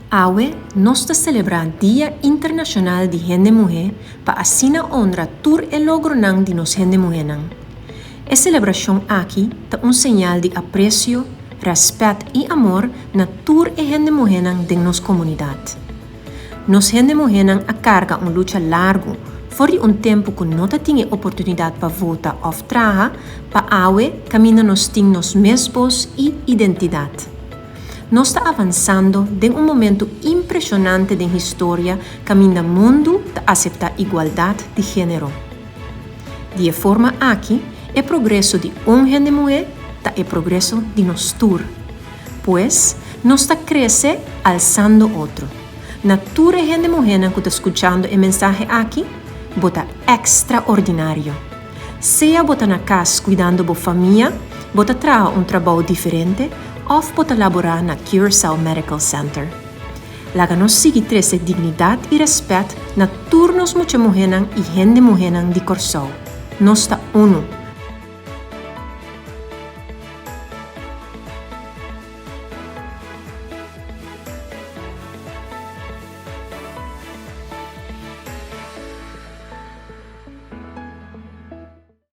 Awe nos ta selebrá Dia Internashonal di Hende Muhé pa asina honra tur e logronan di nos hende muhénan. E selebrashon aki ta un señal di apresio, rèspèt i amor na tur e hende muhénan den nos komunidat. Nos hende muhénan a karga un lucha largu for di un tempu ku no ta tin e oportunidat pa vota òf traha pa awe kaminda nos tin nos mes bos i identidat. Nos ta avansando den un momentu impreshonante den historia kaminda mundu ta aseptá igualdat di género. Di e forma aki, e progreso di un hende muhé ta e progreso di nos tur. Pues, nos ta krese alsando otro. Na tur e hende muhénan ku ta skuchando e mensahe aki, bo ta ekstraordinario! Sea bo ta na kas kuidando bo famia, bo ta traha un trabou diferente òf bo ta laborá na Curaçao Medical Center. Laga nos sigui trese dignidat i rèspèt na tur nos mucha muhénan i hende muhénan di Kòrsou. Nos ta unu!